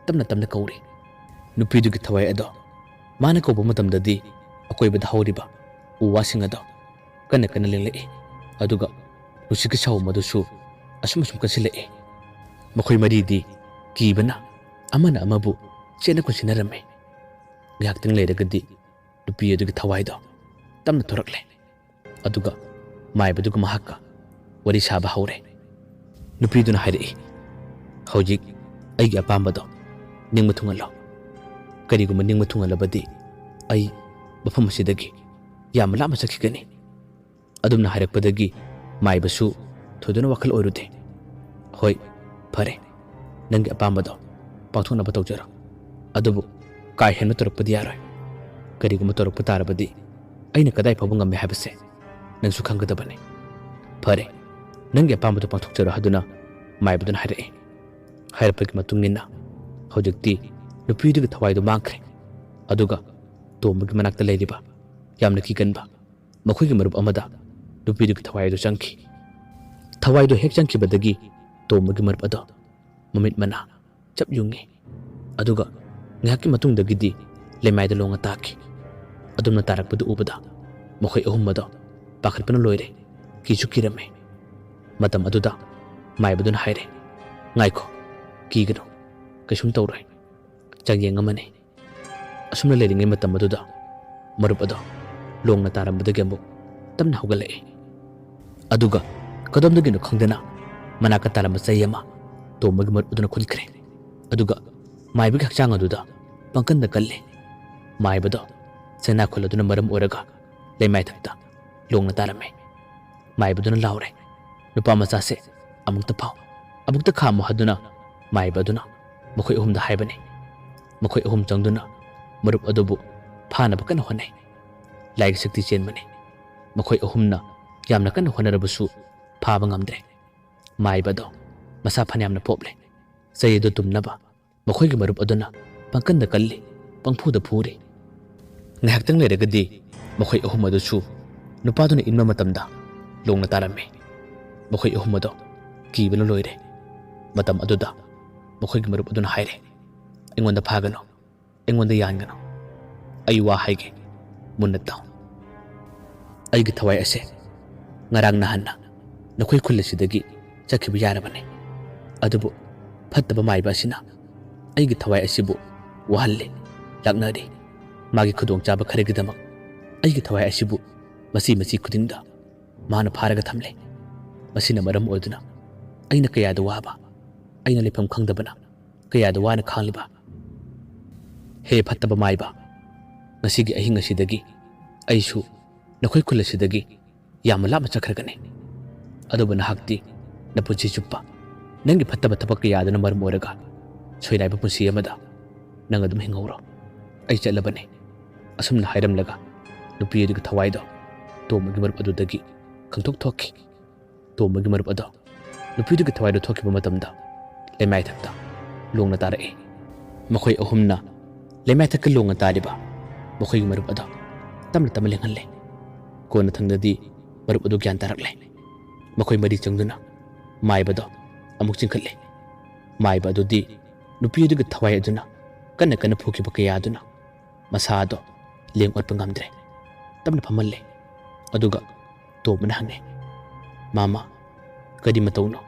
ꯇꯞꯅ ꯇꯞꯅ ꯀꯧꯔꯤ꯫ ꯅꯨꯄꯤꯗꯨꯒꯤ ꯊꯋꯥꯏ ꯑꯗꯣ ꯃꯥꯅ ꯀꯧꯕ ꯃꯇꯝꯗꯗꯤ ꯑꯀꯣꯏꯕꯗ ꯍꯧꯔꯤꯕ ꯎ ꯋꯥꯁꯤꯡ ꯑꯗꯣ ꯀꯟꯅ ꯀꯟꯅ ꯂꯦꯡꯂꯛꯏ꯫ ꯑꯗꯨꯒ ꯅꯨꯡꯁꯤꯠꯀꯤ ꯁꯥꯍꯨꯝ ꯑꯗꯨꯁꯨ ꯑꯁꯨꯝ ꯑꯁꯨꯝ ꯀꯟꯁꯤꯜꯂꯛꯏ꯫ ꯃꯈꯣꯏ ꯃꯔꯤꯗꯤ ꯀꯤꯕꯅ ꯑꯃꯅ ꯑꯃꯕꯨ ꯆꯦꯠꯅ ꯀꯣꯟꯁꯤꯟꯅꯔꯝꯃꯤ꯫ ꯉꯥꯏꯍꯥꯛꯇꯪ ꯂꯩꯔꯒꯗꯤ ꯅꯨꯄꯤ ꯑꯗꯨꯒꯤ ꯊꯋꯥꯏꯗꯣ ꯇꯞꯅ ꯊꯣꯔꯛꯂꯦ꯫ ꯑꯗꯨꯒ ꯃꯥꯏꯕꯗꯨꯒ ꯃꯍꯥꯛꯀ ꯋꯥꯔꯤ ꯁꯥꯕ ꯍꯧꯔꯦ꯫ ꯅꯨꯄꯤꯗꯨꯅ ꯍꯥꯏꯔꯛꯏ, "ꯍꯧꯖꯤꯛ ꯑꯩꯒꯤ ꯑꯄꯥꯝꯕꯗꯣ ꯅꯤꯡꯕ ꯊꯨꯡꯍꯜꯂꯣ꯫ ꯀꯔꯤꯒꯨꯝꯕ ꯅꯤꯡꯕ ꯊꯨꯡꯍꯜꯂꯕꯗꯤ ꯑꯩ ꯃꯐꯝ ꯑꯁꯤꯗꯒꯤ ꯌꯥꯝꯅ ꯂꯥꯞꯅ ꯆꯠꯈꯤꯒꯅꯤ꯫" ꯑꯗꯨꯝꯅ ꯍꯥꯏꯔꯛꯄꯗꯒꯤ ꯃꯥꯏꯕꯁꯨ ꯊꯣꯏꯗꯣꯛꯅ ꯋꯥꯈꯜ ꯑꯣꯏꯔꯨꯗꯦ꯫ "ꯍꯣꯏ, ꯐꯔꯦ, ꯅꯪꯒꯤ ꯑꯄꯥꯝꯕꯗꯣ ꯄꯥꯡꯊꯣꯛꯅꯕ ꯇꯧꯖꯔꯣ꯫ ꯑꯗꯨꯕꯨ ꯀꯥ ꯍꯦꯟꯕ ꯇꯧꯔꯛꯄꯗꯤ ꯌꯥꯔꯣꯏ꯫ ꯀꯔꯤꯒꯨꯝꯕ ꯇꯧꯔꯛꯄ ꯇꯥꯔꯕꯗꯤ ꯑꯩꯅ ꯀꯗꯥꯏ ꯐꯥꯎꯕ ꯉꯝꯃꯦ ꯍꯥꯏꯕꯁꯦ ꯅꯪꯁꯨ ꯈꯪꯒꯗꯕꯅꯤ꯫" "ꯐꯔꯦ, ꯅꯪꯒꯤ ꯑꯄꯥꯝꯕꯗꯣ ꯄꯥꯡꯊꯣꯛꯆꯔꯣ" ꯍꯥꯏꯗꯨꯅ ꯃꯥꯏꯕꯗꯨꯅ ꯍꯥꯏꯔꯛꯏ꯫ ꯍꯥꯏꯔꯛꯄꯒꯤ ꯃꯇꯨꯡ ꯏꯟꯅ ꯍꯧꯖꯤꯛꯇꯤ ꯅꯨꯄꯤꯗꯨꯒꯤ ꯊꯋꯥꯏꯗꯨ ꯃꯥꯡꯈ꯭ꯔꯦ꯫ ꯑꯗꯨꯒ ꯇꯣꯝꯕꯒꯤ ꯃꯅꯥꯛꯇ ꯂꯩꯔꯤꯕ ꯌꯥꯝꯅ ꯀꯤꯒꯟꯕ ꯃꯈꯣꯏꯒꯤ ꯃꯔꯨꯞ ꯑꯃꯗ ꯅꯨꯄꯤꯗꯨꯒꯤ ꯊꯋꯥꯏ ꯑꯗꯨ ꯆꯪꯈꯤ꯫ ꯊꯋꯥꯏꯗꯨ ꯍꯦꯛ ꯆꯪꯈꯤꯕꯗꯒꯤ ꯇꯣꯝꯕꯒꯤ ꯃꯔꯨꯞ ꯑꯗꯣ ꯃꯃꯤꯠ ꯃꯅꯥ ꯆꯞ ꯌꯨꯡꯉꯤ꯫ ꯑꯗꯨꯒ ꯉꯥꯏꯍꯥꯛꯀꯤ ꯃꯇꯨꯡꯗꯒꯤꯗꯤ ꯂꯩꯃꯥꯏꯗ ꯂꯣꯡꯉ ꯇꯥꯈꯤ꯫ ꯑꯗꯨꯝꯅ ꯇꯥꯔꯛꯄꯗꯨ ꯎꯕꯗ ꯃꯈꯣꯏ ꯑꯍꯨꯝ ꯑꯗꯣ ꯄꯥꯈꯠꯄꯅ ꯂꯣꯏꯔꯦ, ꯀꯤꯁꯨ ꯀꯤꯔꯝꯃꯤ꯫ ꯃꯇꯝ ꯑꯗꯨꯗ ꯃꯥꯏꯕꯗꯨꯅ ꯍꯥꯏꯔꯦ, "ꯉꯥꯏꯈꯣ, ꯀꯤꯒꯅꯨ, ꯀꯩꯁꯨꯝ ꯇꯧꯔꯣꯏ꯫ ꯆꯥꯡꯌꯦꯡ ꯑꯃꯅꯤ꯫ ꯑꯁꯨꯝꯅ ꯂꯩꯔꯤꯉꯩ ꯃꯇꯝ ꯑꯗꯨꯗ ꯃꯔꯨꯞ ꯑꯗꯣ ꯂꯣꯡꯅ ꯇꯥꯔꯝꯕꯗꯒꯤ ꯑꯃꯨꯛ ꯇꯞꯅ ꯍꯧꯒꯠꯂꯛꯏ꯫ ꯑꯗꯨꯒ ꯀꯗꯣꯝꯗꯒꯤꯅꯣ ꯈꯪꯗꯅ ꯃꯅꯥꯛꯇ ꯇꯥꯔꯝꯕ ꯆꯩ ꯑꯃ ꯇꯣꯝꯕꯒꯤ ꯃꯔꯨꯞ ꯑꯗꯨꯅ ꯈꯨꯟꯈ꯭ꯔꯦ꯫ ꯑꯗꯨꯒ ꯃꯥꯏꯕꯒꯤ ꯍꯛꯆꯥꯡ ꯑꯗꯨꯗ ꯄꯪꯀꯟꯗ ꯀꯜꯂꯤ꯫ ꯃꯥꯏꯕꯗꯣ ꯆꯩꯅꯥ ꯈꯨꯜ ꯑꯗꯨꯅ ꯃꯔꯝ ꯑꯣꯏꯔꯒ ꯂꯩꯃꯥꯏꯊꯛꯇ ꯂꯣꯡꯅ ꯇꯥꯔꯝꯃꯤ꯫ ꯃꯥꯏꯕꯗꯨꯅ ꯂꯥꯎꯔꯦ, "ꯅꯨꯄꯥ ꯃꯆꯥꯁꯦ ꯑꯃꯨꯛꯇ ꯐꯥꯎ, ꯑꯃꯨꯛꯇ ꯈꯥꯝꯃꯨ" ꯍꯥꯏꯗꯨꯅ ꯃꯥꯏꯕ ꯑꯗꯨꯅ ꯃꯈꯣꯏ ꯑꯍꯨꯝꯗ ꯍꯥꯏꯕꯅꯤ꯫ ꯃꯈꯣꯏ ꯑꯍꯨꯝ ꯆꯪꯗꯨꯅ ꯃꯔꯨꯞ ꯑꯗꯨꯕꯨ ꯐꯥꯅꯕ ꯀꯟꯅ ꯍꯣꯠꯅꯩ꯫ ꯂꯥꯏꯒꯤ ꯁꯛꯇꯤ ꯆꯦꯟꯕꯅꯤ꯫ ꯃꯈꯣꯏ ꯑꯍꯨꯝꯅ ꯌꯥꯝꯅ ꯀꯟꯅ ꯍꯣꯠꯅꯔꯕꯁꯨ ꯐꯥꯕ ꯉꯝꯗ꯭ꯔꯦ꯫ ꯃꯥꯏꯕ ꯑꯗꯣ ꯃꯁꯥ ꯐꯅꯌꯥꯝꯅ ꯄꯣꯞꯂꯦ꯫ ꯆꯩ ꯑꯗꯨ ꯇꯨꯝꯅꯕ ꯃꯈꯣꯏꯒꯤ ꯃꯔꯨꯞ ꯑꯗꯨꯅ ꯄꯪꯀꯟꯗ ꯀꯜꯂꯤ, ꯄꯪꯐꯨꯗ ꯐꯨꯔꯤ꯫ ꯉꯥꯏꯍꯥꯛꯇꯪ ꯂꯩꯔꯒꯗꯤ ꯃꯈꯣꯏ ꯑꯍꯨꯝ ꯑꯗꯨꯁꯨ ꯅꯨꯄꯥꯗꯨꯅ ꯏꯟꯕ ꯃꯇꯝꯗ ꯂꯣꯡꯅ ꯇꯥꯔꯝꯃꯤ꯫ ꯃꯈꯣꯏ ꯑꯍꯨꯝ ꯑꯗꯣ ꯀꯤꯕꯅ ꯂꯣꯏꯔꯦ꯫ ꯃꯇꯝ ꯑꯗꯨꯗ ꯃꯈꯣꯏꯒꯤ ꯃꯔꯨꯞ ꯑꯗꯨꯅ ꯍꯥꯏꯔꯦ, "ꯑꯩꯉꯣꯟꯗ ꯐꯥꯒꯅꯨ, ꯑꯩꯉꯣꯟꯗ ꯌꯥꯟꯒꯅꯨ꯫ ꯑꯩ ꯋꯥ ꯍꯥꯏꯒꯦ, ꯃꯨꯟꯅ ꯇꯥꯎ꯫ ꯑꯩꯒꯤ ꯊꯋꯥꯏ ꯑꯁꯦ ꯉꯔꯥꯡ ꯅꯍꯥꯟꯅ ꯅꯈꯣꯏ ꯈꯨꯜ ꯑꯁꯤꯗꯒꯤ ꯆꯠꯈꯤꯕ ꯌꯥꯔꯕꯅꯤ꯫ ꯑꯗꯨꯕꯨ ꯐꯠꯇꯕ ꯃꯥꯏꯕ ꯑꯁꯤꯅ ꯑꯩꯒꯤ ꯊꯋꯥꯏ ꯑꯁꯤꯕꯨ ꯋꯥꯍꯜꯂꯤ, ꯂꯥꯛꯅꯔꯤ꯫ ꯃꯥꯒꯤ ꯈꯨꯗꯣꯡꯆꯥꯕ ꯈꯔꯒꯤꯗꯃꯛ ꯑꯩꯒꯤ ꯊꯋꯥꯏ ꯑꯁꯤꯕꯨ ꯃꯆꯤ ꯃꯆꯤ ꯈꯨꯗꯤꯡꯗ ꯃꯥꯅ ꯐꯥꯔꯒ ꯊꯝꯂꯦ꯫ ꯃꯁꯤꯅ ꯃꯔꯝ ꯑꯣꯏꯗꯨꯅ ꯑꯩꯅ ꯀꯌꯥꯗ ꯋꯥꯕ, ꯑꯩꯅ ꯂꯩꯐꯝ ꯈꯪꯗꯕꯅ ꯀꯌꯥꯗ ꯋꯥꯅ ꯈꯥꯡꯂꯤꯕ꯫ ꯍꯦ ꯐꯠꯇꯕ ꯃꯥꯏꯕ, ꯉꯁꯤꯒꯤ ꯑꯍꯤꯡ ꯑꯁꯤꯗꯒꯤ ꯑꯩꯁꯨ ꯅꯈꯣꯏ ꯈꯨꯜ ꯑꯁꯤꯗꯒꯤ ꯌꯥꯝꯅ ꯂꯥꯞꯅ ꯆꯠꯈ꯭ꯔꯒꯅꯤ꯫ ꯑꯗꯨꯕꯨ ꯅꯍꯥꯛꯇꯤ ꯅꯄꯨꯟꯁꯤ ꯆꯨꯞꯄ ꯅꯪꯒꯤ ꯐꯠꯇꯕ ꯊꯕꯛ ꯀꯌꯥ ꯑꯗꯨꯅ ꯃꯔꯝ ꯑꯣꯏꯔꯒ ꯁꯣꯏꯅꯥꯏꯕ ꯄꯨꯟꯁꯤ ꯑꯃꯗ ꯅꯪ ꯑꯗꯨꯝ ꯍꯤꯡꯍꯧꯔꯣ꯫ ꯑꯩ ꯆꯠꯂꯕꯅꯤ꯫" ꯑꯁꯨꯝꯅ ꯍꯥꯏꯔꯝꯂꯒ ꯅꯨꯄꯤ ꯑꯗꯨꯒꯤ ꯊꯋꯥꯏꯗꯣ ꯇꯣꯝꯕꯒꯤ ꯃꯔꯨꯞ ꯑꯗꯨꯗꯒꯤ ꯈꯪꯊꯣꯛ ꯊꯣꯛꯈꯤ꯫ ꯇꯣꯝꯕꯒꯤ ꯃꯔꯨꯞ ꯑꯗꯣ ꯅꯨꯄꯤꯗꯨꯒꯤ ꯊꯋꯥꯏꯗꯣ ꯊꯣꯛꯈꯤꯕ ꯃꯇꯝꯗ ꯂꯩꯃꯥꯏꯊꯛꯇ ꯂꯣꯡꯅ ꯇꯥꯔꯛꯏ꯫ ꯃꯈꯣꯏ ꯑꯍꯨꯝꯅ ꯂꯩꯃꯥꯏꯊꯛꯇ ꯂꯣꯡꯅ ꯇꯥꯔꯤꯕ ꯃꯈꯣꯏꯒꯤ ꯃꯔꯨꯞ ꯑꯗꯣ ꯇꯞꯅ ꯇꯞꯅ ꯂꯦꯡꯍꯜꯂꯦ꯫ ꯀꯣꯟꯅꯊꯪꯗꯗꯤ ꯃꯔꯨꯞ ꯑꯗꯨ ꯒ꯭ꯌꯥꯟ ꯇꯥꯔꯛꯂꯦ꯫ ꯃꯈꯣꯏ ꯃꯔꯤ ꯆꯪꯗꯨꯅ ꯃꯥꯏꯕꯗꯣ ꯑꯃꯨꯛ ꯆꯤꯡꯈꯠꯂꯦ꯫ ꯃꯥꯏꯕ ꯑꯗꯨꯗꯤ ꯅꯨꯄꯤ ꯑꯗꯨꯒꯤ ꯊꯋꯥꯏ ꯑꯗꯨꯅ ꯀꯟꯅ ꯀꯟꯅ ꯐꯨꯈꯤꯕ ꯀꯌꯥ ꯑꯗꯨꯅ ꯃꯁꯥ ꯑꯗꯣ ꯂꯦꯡ ꯑꯣꯠꯄ ꯉꯝꯗ꯭ꯔꯦ꯫ ꯇꯞꯅ ꯐꯝꯍꯜꯂꯦ꯫ ꯑꯗꯨꯒ ꯇꯣꯝꯕꯅ ꯍꯪꯉꯦ, "ꯃꯥꯃ, ꯀꯔꯤ ꯃꯇꯧꯅꯣ?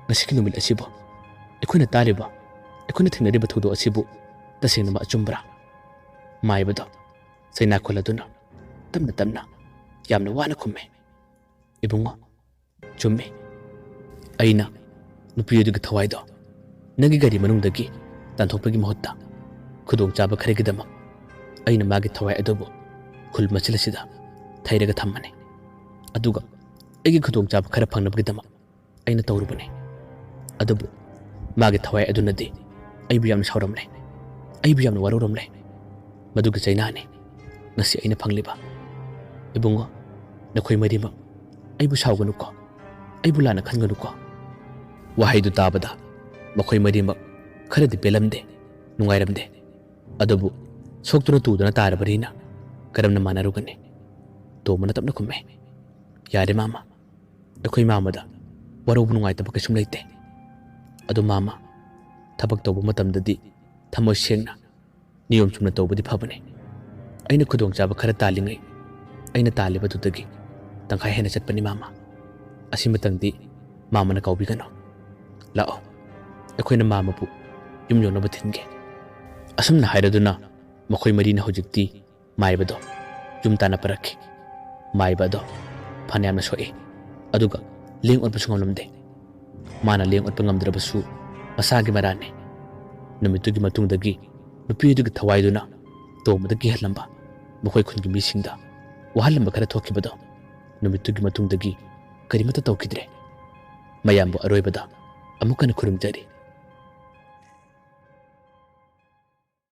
ꯉꯁꯤꯒꯤ ꯅꯨꯃꯤꯠ ꯑꯁꯤꯕꯨ ꯑꯩꯈꯣꯏꯅ ꯇꯥꯔꯤꯕ, ꯑꯩꯈꯣꯏꯅ ꯊꯦꯡꯅꯔꯤꯕ ꯊꯧꯗꯣꯛ ꯑꯁꯤꯕꯨ ꯇꯁꯦꯡꯅꯃꯛ ꯑꯆꯨꯝꯕ꯭ꯔꯥ?" ꯃꯥꯏꯕꯗꯣ ꯆꯩꯅꯥ ꯈꯨꯜꯂꯗꯨꯅ ꯇꯞꯅ ꯇꯞꯅ ꯌꯥꯝꯅ ꯋꯥꯅ ꯈꯨꯝꯃꯦ, "ꯏꯕꯨꯡꯉꯣ, ꯆꯨꯝꯃꯤ꯫ ꯑꯩꯅ ꯅꯨꯄꯤ ꯑꯗꯨꯒꯤ ꯊꯋꯥꯏꯗꯣ ꯅꯪꯒꯤ ꯒꯥꯔꯤ ꯃꯅꯨꯡꯗꯒꯤ ꯇꯥꯟꯊꯣꯛꯄꯒꯤ ꯃꯍꯨꯠꯇ ꯈꯨꯗꯣꯡꯆꯥꯕ ꯈꯔꯒꯤꯗꯃꯛ ꯑꯩꯅ ꯃꯥꯒꯤ ꯊꯋꯥꯏ ꯑꯗꯨꯕꯨ ꯈꯨꯜ ꯃꯆꯤꯜ ꯑꯁꯤꯗ ꯊꯩꯔꯒ ꯊꯝꯕꯅꯤ꯫ ꯑꯗꯨꯒ ꯑꯩꯒꯤ ꯈꯨꯗꯣꯡꯆꯥꯕ ꯈꯔ ꯐꯪꯅꯕꯒꯤꯗꯃꯛ ꯑꯩꯅ ꯇꯧꯔꯨꯕꯅꯤ꯫ ꯑꯗꯨꯕꯨ ꯃꯥꯒꯤ ꯊꯋꯥꯏ ꯑꯗꯨꯅꯗꯤ ꯑꯩꯕꯨ ꯌꯥꯝꯅ ꯁꯥꯎꯔꯝꯂꯦ꯫ ꯑꯩꯕꯨ ꯌꯥꯝꯅ ꯋꯥꯔꯧꯔꯝꯂꯦ꯫ ꯃꯗꯨꯒꯤ ꯆꯩꯅꯥꯅꯤ ꯉꯁꯤ ꯑꯩꯅ ꯐꯪꯂꯤꯕ꯫ ꯏꯕꯨꯡꯉꯣ, ꯅꯈꯣꯏ ꯃꯔꯤꯃꯛ ꯑꯩꯕꯨ ꯁꯥꯎꯒꯅꯨꯀꯣ, ꯑꯩꯕꯨ ꯂꯥꯟꯅ ꯈꯟꯒꯅꯨꯀꯣ꯫" ꯋꯥꯍꯩꯗꯨ ꯇꯥꯕꯗ ꯃꯈꯣꯏ ꯃꯔꯤꯃꯛ ꯈꯔꯗꯤ ꯄꯦꯜꯂꯝꯗꯦ, ꯅꯨꯡꯉꯥꯏꯔꯝꯗꯦ꯫ ꯑꯗꯨꯕꯨ ꯁꯣꯛꯇꯨꯅ ꯇꯨꯗꯨꯅ ꯇꯥꯔꯕꯅꯤꯅ ꯀꯔꯝꯅ ꯃꯥꯟꯅꯔꯨꯒꯅꯤ? ꯇꯣꯝꯕꯅ ꯇꯞꯅ ꯈꯨꯝꯃꯦ, "ꯌꯥꯔꯦ ꯃꯥꯃ, ꯑꯩꯈꯣꯏ ꯃꯥꯃꯗ ꯋꯥꯔꯧꯕ ꯅꯨꯡꯉꯥꯏꯇꯕ ꯀꯩꯁꯨꯝ ꯂꯩꯇꯦ꯫ ꯑꯗꯨ ꯃꯥꯃ, ꯊꯕꯛ ꯇꯧꯕ ꯃꯇꯝꯗꯗꯤ ꯊꯃꯣꯏ ꯁꯦꯡꯅ, ꯅꯤꯌꯣꯝ ꯆꯨꯝꯅ ꯇꯧꯕꯗꯤ ꯐꯕꯅꯤ꯫ ꯑꯩꯅ ꯈꯨꯗꯣꯡꯆꯥꯕ ꯈꯔ ꯇꯥꯜꯂꯤꯉꯩ ꯑꯩꯅ ꯇꯥꯜꯂꯤꯕꯗꯨꯗꯒꯤ ꯇꯪꯈꯥꯏ ꯍꯦꯟꯅ ꯆꯠꯄꯅꯤ ꯃꯥꯃ꯫ ꯑꯁꯤꯃꯇꯪꯗꯤ ꯃꯥꯃꯅ ꯀꯥꯎꯕꯤꯒꯅꯨ꯫ ꯂꯥꯛꯑꯣ, ꯑꯩꯈꯣꯏꯅ ꯃꯥꯃꯕꯨ ꯌꯨꯝ ꯌꯧꯅꯕ ꯊꯤꯟꯒꯦ꯫" ꯑꯁꯨꯝꯅ ꯍꯥꯏꯔꯗꯨꯅ ꯃꯈꯣꯏ ꯃꯔꯤꯅ ꯍꯧꯖꯤꯛꯇꯤ ꯃꯥꯏꯕꯗꯣ ꯌꯨꯝ ꯇꯥꯟꯅ ꯄꯨꯔꯛꯈꯤ꯫ ꯃꯥꯏꯕ ꯑꯗꯣ ꯐꯅꯌꯥꯝꯅ ꯁꯣꯛꯏ, ꯑꯗꯨꯒ ꯂꯦꯡ ꯑꯣꯠꯄꯁꯨ ꯉꯝꯂꯝꯗꯦ꯫ ꯃꯥꯅ ꯂꯦꯡ ꯑꯣꯠꯄ ꯉꯝꯗ꯭ꯔꯕꯁꯨ ꯃꯁꯥꯒꯤ ꯃꯔꯥꯟꯅꯤ꯫ ꯅꯨꯃꯤꯠꯇꯨꯒꯤ ꯃꯇꯨꯡꯗꯒꯤ ꯅꯨꯄꯤ ꯑꯗꯨꯒꯤ ꯊꯋꯥꯏꯗꯨꯅ ꯇꯣꯝꯕꯗ ꯀꯤꯍꯜꯂꯝꯕ, ꯃꯈꯣꯏ ꯈꯨꯟꯒꯤ ꯃꯤꯁꯤꯡꯗ ꯋꯥꯍꯜꯂꯝꯕ ꯈꯔ ꯊꯣꯛꯈꯤꯕꯗꯣ, ꯅꯨꯃꯤꯠꯇꯨꯒꯤ ꯃꯇꯨꯡꯗꯒꯤ ꯀꯔꯤꯃꯠꯇ ꯇꯧꯈꯤꯗ꯭ꯔꯦ꯫ ꯃꯌꯥꯝꯕꯨ ꯑꯔꯣꯏꯕꯗ ꯑꯃꯨꯛ ꯍꯟꯅ ꯈꯨꯔꯨꯝꯖꯔꯤ꯫